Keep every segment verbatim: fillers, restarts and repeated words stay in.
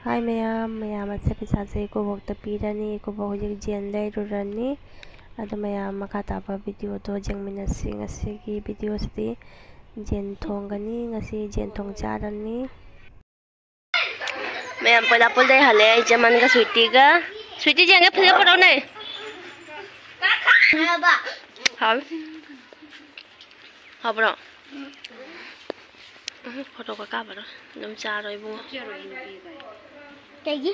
ꯍꯥꯏ ꯃꯌꯥꯝ, ꯃꯌꯥꯝ ꯑꯁꯦ ꯄꯩꯁꯥꯁꯦ ꯏꯀꯨꯕꯣꯛꯇ ꯄꯤꯔꯅꯤ꯫ ꯏꯀꯨꯕꯣꯛ ꯍꯧꯖꯤꯛ ꯖꯦꯟ ꯂꯩꯔꯨꯔꯅꯤ꯫ ꯑꯗꯣ ꯃꯌꯥꯝ ꯃꯈꯥ ꯇꯥꯕ ꯚꯤꯗꯤꯑꯣꯗꯣ ꯌꯦꯡꯃꯤꯟꯅꯁꯤ꯫ ꯉꯁꯤꯒꯤ ꯚꯤꯗꯤꯑꯣꯁꯤꯗꯤ ꯖꯦꯟ ꯊꯣꯡꯒꯅꯤ꯫ ꯉꯁꯤ ꯖꯦꯟ ꯊꯣꯡ ꯆꯥꯔꯅꯤ꯫ ꯃꯌꯥꯝ ꯀꯣꯏꯂꯥꯄꯨꯜꯗꯩ ꯍꯜꯂꯦ, ꯑꯩ ꯖꯃꯟꯒ ꯁ꯭ꯋꯤꯇꯤꯒ꯫ Sweetie ꯖꯦꯟꯒ film ꯄꯨꯔꯛꯎꯅꯦ꯫ ꯍꯥꯎ꯫ ꯍꯥꯎꯕ꯭ꯔꯣ? ꯎꯝ, ꯐꯣꯇꯣꯒ ꯀꯥꯞꯄꯔꯣꯏ꯫ ꯑꯗꯨꯝ ꯆꯥꯔꯣ ꯏꯕꯨꯡꯉꯣ꯫ ꯀꯩꯒꯤ?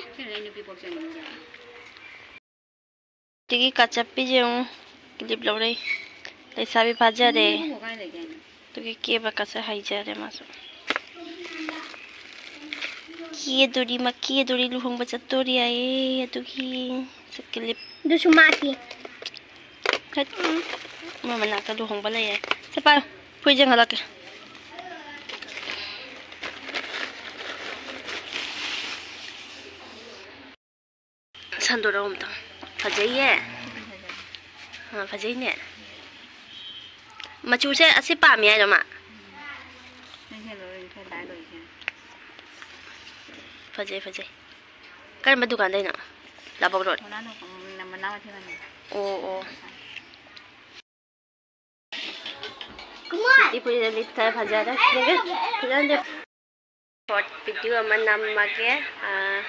ꯁꯤꯒꯤ ꯀꯥꯆꯞꯄꯤꯁꯦ ꯌꯦꯡꯉꯨ꯫ ꯀ꯭ꯂꯤꯞ ꯂꯧꯔꯛꯏ꯫ ꯂꯩꯁꯥꯕꯤ ꯐꯥꯖꯔꯦ꯫ ꯑꯗꯨꯒꯤ ꯀꯦꯕ ꯀꯥꯁꯦ ꯍꯩꯖꯔꯦ ꯃꯥꯁꯨ꯫ ꯀꯦꯗꯣꯔꯤ, ꯃꯥ ꯀꯦꯗꯣꯔꯤ, ꯂꯨꯍꯣꯡꯕ ꯆꯠꯇꯣꯔꯤ ꯍꯥꯏꯌꯦ꯫ ꯑꯗꯨꯒꯤ ꯀ꯭ꯂꯤꯞ꯫ ꯑꯗꯨꯁꯨ ꯃꯥꯒꯤ꯫ ꯍꯠ꯫ ꯃꯣꯏ ꯃꯅꯥꯛꯇ ꯂꯨꯍꯣꯡꯕ ꯂꯩꯌꯦ꯫ ꯁꯦ ꯄꯥꯏꯌꯨ꯫ ꯐꯨꯔꯤꯠ ꯌꯦꯡꯍꯜꯂꯛꯀꯦ꯫ ꯁꯟꯗꯣꯔꯛꯑꯣ ꯑꯝꯇ꯫ ꯐꯖꯩꯌꯦ꯫ ꯑꯥ, ꯐꯖꯩꯅꯦ꯫ ꯃꯆꯨꯁꯦ ꯑꯁꯤ ꯄꯥꯝꯃꯤ ꯍꯥꯏꯔꯣ ꯃꯥ? ꯐꯖꯩ, ꯐꯖꯩ꯫ ꯀꯔꯝꯕ ꯗꯨꯀꯥꯟꯗꯩꯅꯣ? ꯂꯥꯕꯧ ꯔꯣꯗ꯫ ꯃꯅꯥꯎ ꯅꯨꯄꯥ, ꯃꯅꯥꯎ ꯃꯊꯤ ꯃꯥꯟꯕꯤ꯫ ꯑꯣ, ꯑꯣ꯫ ꯁꯤꯗꯤ ꯐꯨꯔꯤꯠ ꯂꯤꯠꯈ꯭ꯔꯦ, ꯐꯖꯔꯦ꯫ ꯌꯦꯡꯒꯦ, ꯐꯖꯅ ꯂꯦꯞ-, ꯁꯣꯔꯠ ꯚꯤꯗꯤꯑꯣ ꯑꯃ ꯅꯝꯃꯒꯦ꯫ ꯑꯥ,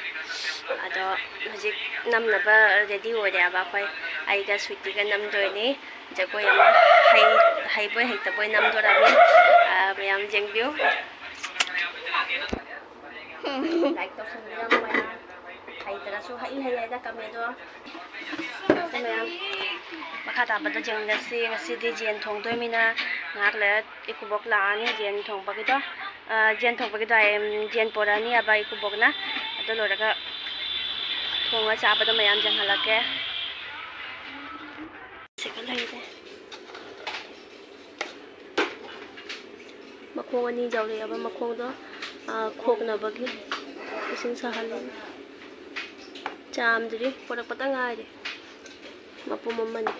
ꯑꯗꯣ ꯍꯧꯖꯤꯛ ꯅꯝꯅꯕ ꯔꯦꯗꯤ ꯑꯣꯏꯔꯦꯕ꯫ ꯑꯩꯈꯣꯏ, ꯑꯩꯒ ꯁ꯭ꯋꯤꯇꯤꯒ ꯅꯝꯗꯣꯏꯅꯤ꯫ ꯖꯒꯣꯏ ꯑꯃ ꯍꯩ-, ꯍꯩꯕꯣꯏ ꯍꯩꯇꯕꯣꯏ ꯅꯝꯗꯣꯔꯝꯃꯤ꯫ ꯑꯥ, ꯃꯌꯥꯝ ꯌꯦꯡꯕꯤꯌꯨ꯫ ꯂꯥꯏꯛ ꯇꯧꯁꯟꯕꯤꯔꯝꯃꯣ ꯃꯌꯥꯝ꯫ ꯍꯩꯇ꯭ꯔꯁꯨ ꯍꯩ ꯍꯩ ꯍꯥꯏꯅ ꯀꯃꯦꯟꯗꯣ꯫ ꯃꯌꯥꯝ ꯃꯈꯥ ꯇꯥꯕꯗ ꯌꯦꯡꯃꯤꯟꯅꯁꯤ꯫ ꯉꯁꯤꯗꯤ ꯌꯦꯟ ꯊꯣꯡꯗꯣꯏꯃꯤꯅ ꯉꯥꯏꯍꯥꯛ ꯂꯩꯔ ꯏꯀꯨꯕꯣꯛ ꯂꯥꯛꯑꯅꯤ ꯌꯦꯟ ꯊꯣꯡꯕꯒꯤꯗꯣ꯫ ꯑ, ꯌꯦꯟ ꯊꯣꯡꯕꯒꯤꯗꯣ ꯑꯩ, ꯎꯝ, ꯌꯦꯟ ꯄꯣꯔꯛꯑꯅꯤ ꯍꯥꯏꯕ ꯏꯀꯨꯕꯣꯛꯅ꯫ ꯑꯗꯨ ꯂꯣꯏꯔꯒ ꯊꯣꯡꯉ ꯆꯥꯕꯗꯣ ꯃꯌꯥꯝ ꯌꯦꯡꯍꯜꯂꯛꯀꯦ꯫ ꯁꯤꯒ ꯂꯩꯔꯦ꯫ ꯃꯈꯣꯡ ꯑꯅꯤ ꯌꯥꯎꯔꯛꯑꯦꯕ, ꯃꯈꯣꯡꯗꯣ, ꯑ, ꯈꯣꯛꯅꯕꯒꯤ ꯏꯁꯤꯡ ꯁꯥꯍꯜꯂꯤ꯫ ꯆꯥꯝꯗ꯭ꯔꯤ, ꯄꯣꯔꯛꯄꯇ ꯉꯥꯏꯔꯤ꯫ ꯃꯄꯨꯝ ꯑꯃꯅꯤ꯫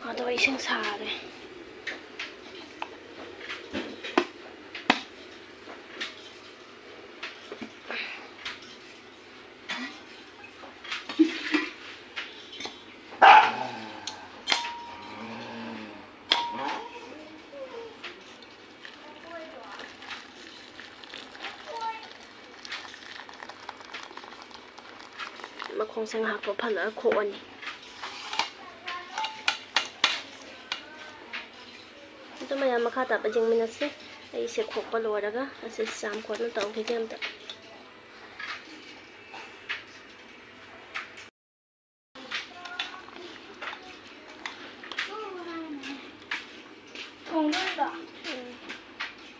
ꯑꯗꯣ ꯏꯁꯤꯡ ꯁꯥꯔꯦ꯫ ꯃꯈꯣꯡꯁꯦ ꯉꯥꯏꯍꯥꯛ ꯄꯣꯞꯍꯜꯂꯒ ꯈꯣꯛꯑꯅꯤ꯫ ꯑꯗꯨ ꯃꯌꯥꯝ ꯃꯈꯥ ꯇꯥꯕ ꯌꯦꯡꯃꯤꯟꯅꯁꯤ꯫ ꯑꯩꯁꯦ ꯈꯣꯛꯄ ꯂꯣꯏꯔꯒ ꯑꯁꯤ ꯆꯥꯝ ꯈꯣꯠꯅ ꯇꯧꯈꯤꯒꯦ ꯑꯝꯇ꯫ ꯊꯣꯡꯗꯣꯏꯔꯣ?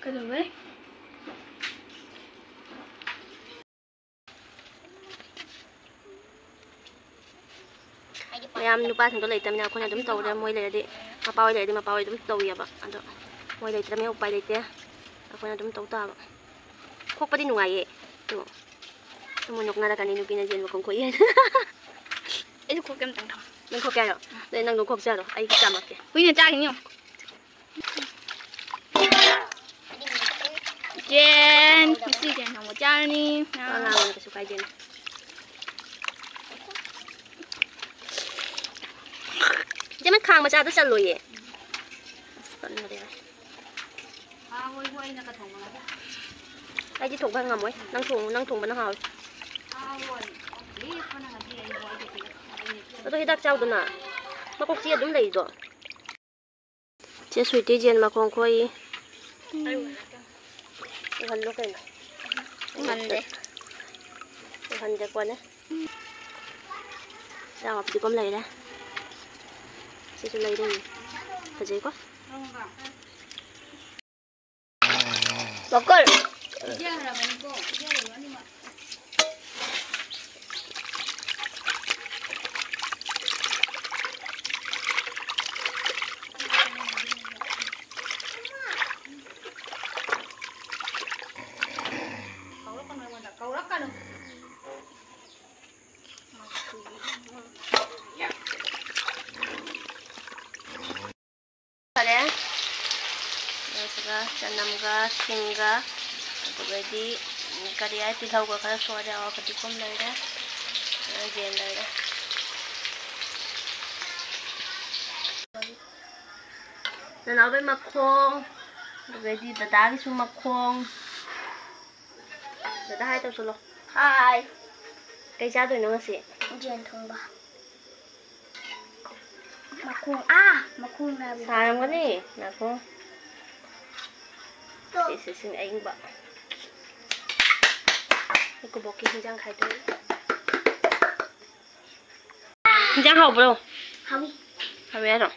ꯀꯩꯗꯧꯕꯩ? ꯃꯌꯥꯝ ꯅꯨꯄꯥꯁꯤꯡꯗꯣ ꯂꯩꯇꯕꯅꯤꯅ ꯑꯩꯈꯣꯏꯅ ꯑꯗꯨꯝ ꯇꯧꯔꯦ꯫ ꯃꯣꯏ ꯂꯩꯔꯗꯤ, ꯃꯄꯥ ꯍꯣꯏ ꯂꯩꯔꯗꯤ ꯃꯄꯥ ꯍꯣꯏ ꯑꯗꯨꯝ ꯇꯧꯋꯦꯕ꯫ ꯑꯗꯣ ꯃꯣꯏ ꯂꯩꯇ꯭ꯔꯕꯅꯤꯅ ꯎꯄꯥꯏ ꯂꯩꯇꯦ, ꯑꯩꯈꯣꯏꯅ ꯑꯗꯨꯝ ꯇꯧ ꯇꯥꯕ꯫ ꯈꯣꯛꯄꯗꯤ ꯅꯨꯡꯉꯥꯏꯌꯦ꯫ ꯑꯗꯣ ꯑꯃꯨꯛ ꯅꯣꯛꯅꯔꯛꯀꯅꯤ, ꯅꯨꯄꯤꯅ ꯌꯦꯟ ꯃꯈꯣꯡ ꯈꯣꯛꯏ ꯍꯥꯏꯅ꯫ ꯑꯩꯁꯨ ꯈꯣꯛꯀꯦ ꯑꯝꯇꯪ ꯊꯝꯃꯣ꯫ ꯅꯪ ꯈꯣꯛꯀꯦ ꯍꯥꯏꯔꯣ? ꯑꯗꯨꯗꯤ ꯅꯪ ꯑꯗꯨꯝ ꯈꯣꯛꯆꯔꯣ, ꯑꯩ ꯆꯥꯝꯃꯛꯀꯦ꯫ ꯀꯨꯏꯅ ꯆꯥꯈꯤꯅꯤ ꯌꯦꯡꯉꯣ꯫ ꯌꯦꯟ, ꯉꯁꯤ ꯌꯦꯟ ꯊꯣꯡꯕ ꯆꯥꯔꯅꯤ꯫ ꯋꯥ ꯉꯥꯡꯕꯗ ꯀꯩꯁꯨ ꯀꯥꯏꯗꯦꯅꯦ꯫ ꯏꯆꯦ, ꯅꯪ ꯈꯥꯡ ꯃꯆꯥꯗꯣ ꯆꯜꯂꯣꯏꯌꯦ꯫ ꯑꯁ, ꯀꯟꯕꯗꯤ ꯌꯥꯏ꯫ ꯑꯩꯗꯤ ꯊꯣꯡꯕ ꯉꯝꯃꯣꯏ꯫ ꯅꯪ ꯊꯣꯡ-, ꯅꯪ ꯊꯣꯡꯕꯅ ꯍꯥꯎꯋꯤ꯫ ꯑꯗꯣ ꯍꯤꯗꯥꯛ ꯆꯥꯎꯗꯅ꯫ ꯃꯀꯣꯛ ꯆꯤꯛꯑ ꯑꯗꯨꯝ ꯂꯩꯗꯣ꯫ ꯆꯦ ꯁ꯭ꯋꯤꯇꯤ ꯌꯦꯟ ꯃꯈꯣꯡ ꯈꯣꯛꯏ꯫ ꯎꯍꯜꯂꯣ ꯀꯩꯅꯣ꯫ ꯎꯍꯟꯗꯦ꯫ ꯎꯍꯟꯗꯦꯀꯣꯅꯦ꯫ ꯆꯥꯎꯕꯗꯤ ꯀꯣꯝ ꯂꯩꯔꯦ꯫ ꯁꯤꯁꯨ ꯂꯩꯔꯦ꯫ ꯐꯖꯩꯀꯣ꯫ ꯃꯀꯜ꯫ ꯀꯧꯔꯛꯀꯅꯨ꯫ ꯐꯔꯦ꯫ ꯑꯗꯨꯒ ꯆꯅꯝꯒ ꯁꯤꯡꯒ ꯑꯗꯨꯒꯗꯤ ꯀꯔꯤ ꯍꯥꯏ, ꯇꯤꯜꯍꯧꯒ ꯈꯔ ꯁꯣꯏꯔꯦ꯫ ꯑꯣ, ꯐꯗꯤꯒꯣꯝ ꯂꯩꯔꯦ꯫ ꯌꯦꯟ ꯂꯩꯔꯦ꯫ ꯅꯅꯥꯎꯕꯩ ꯃꯈꯣꯡ, ꯑꯗꯨꯒꯗꯤ ꯗꯗꯥꯒꯤꯁꯨ ꯃꯈꯣꯡ꯫ ꯗꯗꯥ ꯍꯥꯏ ꯇꯧꯁꯜꯂꯣ꯫ ꯍꯥꯏ꯫ ꯀꯩ ꯆꯥꯗꯣꯏꯅꯣ ꯉꯁꯤ? ꯌꯦꯟ ꯊꯣꯡꯕ꯫ ꯃꯈꯣꯡ, ꯑꯥ, ꯃꯈꯣꯡ ꯅꯥꯕꯤ꯫ ꯁꯥꯔꯝꯒꯅꯤ, ꯉꯥꯏꯈꯣ꯫ ꯁꯤ, ꯁꯤ, ꯁꯤ, ꯑꯏꯪꯕ꯫ ꯑꯩ ꯀꯣꯕꯣꯛꯀꯤ ꯍꯤꯟꯖꯥꯡ ꯈꯥꯏꯗꯣꯛꯏ꯫ ꯍꯤꯟꯖꯥꯡ ꯍꯥꯎꯕ꯭ꯔꯣ? ꯍꯥꯎꯏ꯫ ꯍꯥꯎꯏ ꯍꯥꯏꯔꯣ?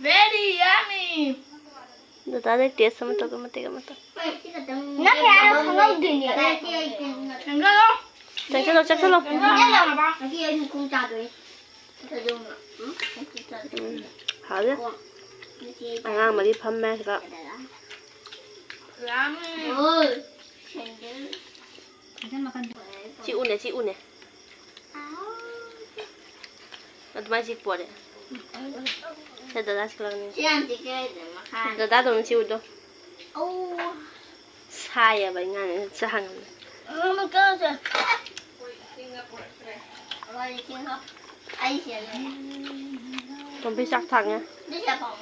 Very yummy! ꯗꯗꯥꯗꯩ taste ꯑꯃ ꯇꯧꯒꯦ, ꯃꯇꯦꯛ ꯑꯃ ꯇꯧ꯫ ꯅꯪ ꯀꯌꯥꯅꯣ ꯈꯪꯍꯧꯗꯦꯅꯦ꯫ ꯆꯪꯁꯜꯂꯣ, ꯆꯪꯁꯜꯂꯣ꯫ ꯎꯝ, ꯍꯥꯎꯋꯦ꯫ ꯑꯉꯥꯡ ꯃꯔꯤ ꯐꯝꯃꯦ ꯁꯤꯗ꯫ ꯆꯤꯛꯎꯅꯦ, ꯆꯤꯛꯎꯅꯦ꯫ ꯑꯗꯨꯃꯥꯏꯅ ꯆꯤꯛꯄꯣꯔꯦ꯫ ꯁꯦ, ꯗꯗꯥ ꯆꯤꯛꯂꯛꯅꯤ꯫ ꯁꯤ ꯌꯥꯝ ꯆꯤꯛꯑꯦ, ꯃꯈꯥ꯫ ꯗꯗꯥꯗꯣ ꯑꯃꯨꯛ ꯆꯤꯛꯎꯗꯣ꯫ ꯑꯧ꯫ ꯁꯥꯏꯌꯦꯕ ꯑꯉꯥꯡꯅꯤꯅ ꯆꯥ ꯉꯝꯗꯦ꯫ ꯎꯝ, ꯀꯩꯅꯣꯁꯦ꯫ ꯑꯩꯁꯦ꯫ ꯇꯣꯝꯕꯤ ꯆꯥꯛ ꯊꯥꯡꯉꯦ꯫ ꯑꯗꯨꯁꯦ ꯐꯥꯎ꯫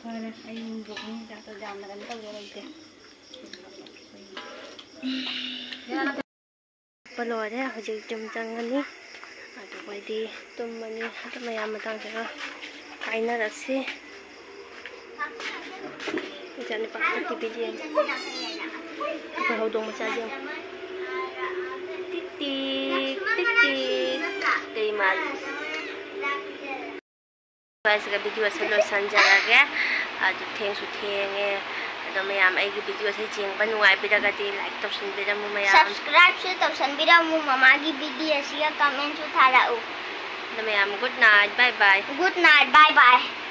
ꯐꯔꯦ, ꯑꯩ ꯅꯨꯡꯗꯣꯛꯅꯤ ꯆꯥꯛꯇꯣ ꯌꯥꯝꯅ ꯀꯩꯅꯣ ꯇꯧꯗꯧ ꯂꯩꯇꯦ꯫ ꯂꯣꯏꯔꯦ, ꯍꯧꯖꯤꯛ ꯌꯨꯝ ꯆꯪꯉꯅꯤ꯫ ꯑꯗꯨꯒ ꯑꯩꯗꯤ ꯇꯨꯝꯃꯅꯤ꯫ ꯑꯗꯨ ꯃꯌꯥꯝ ꯃꯇꯥꯡꯁꯤꯒ ꯀꯥꯏꯅꯔꯁꯤ꯫ ꯏꯆꯥꯅꯨꯄꯥ ꯇꯤꯚꯤ ꯌꯦꯡꯉꯤ꯫ ꯑꯩꯈꯣꯏ ꯍꯧꯗꯣꯡ ꯃꯆꯥꯁꯦ ꯌꯦꯡꯉꯨ꯫ ꯇꯤꯛ ꯇꯤꯛ, ꯇꯤꯛ ꯇꯤꯛ꯫ ꯀꯩ ꯃꯥꯜꯂꯤ? ꯁꯤꯒ video ꯁꯦ ꯂꯣꯏꯁꯟꯖꯔꯒꯦ꯫ ꯑꯗꯨ ꯊꯦꯡꯁꯨ ꯊꯦꯡꯉꯦ꯫ ꯑꯗꯣ ꯃꯌꯥꯝ ꯑꯩꯒꯤ video ꯁꯦ ꯌꯦꯡꯕ ꯅꯨꯡꯉꯥꯏꯕꯤꯔꯒꯗꯤ like ꯇꯧꯁꯟꯕꯤꯔꯝꯃꯨ ꯃꯌꯥꯝ꯫ Subscribe ꯁꯨ ꯇꯧꯁꯟꯕꯤꯔꯝꯃꯨ ꯃꯃꯥꯒꯤ video ꯁꯤꯒ comment ꯁꯨ ꯊꯥꯔꯛꯎ꯫ ꯑꯗꯣ ꯃꯌꯥꯝ good night, bye bye꯫ Good night, bye bye꯫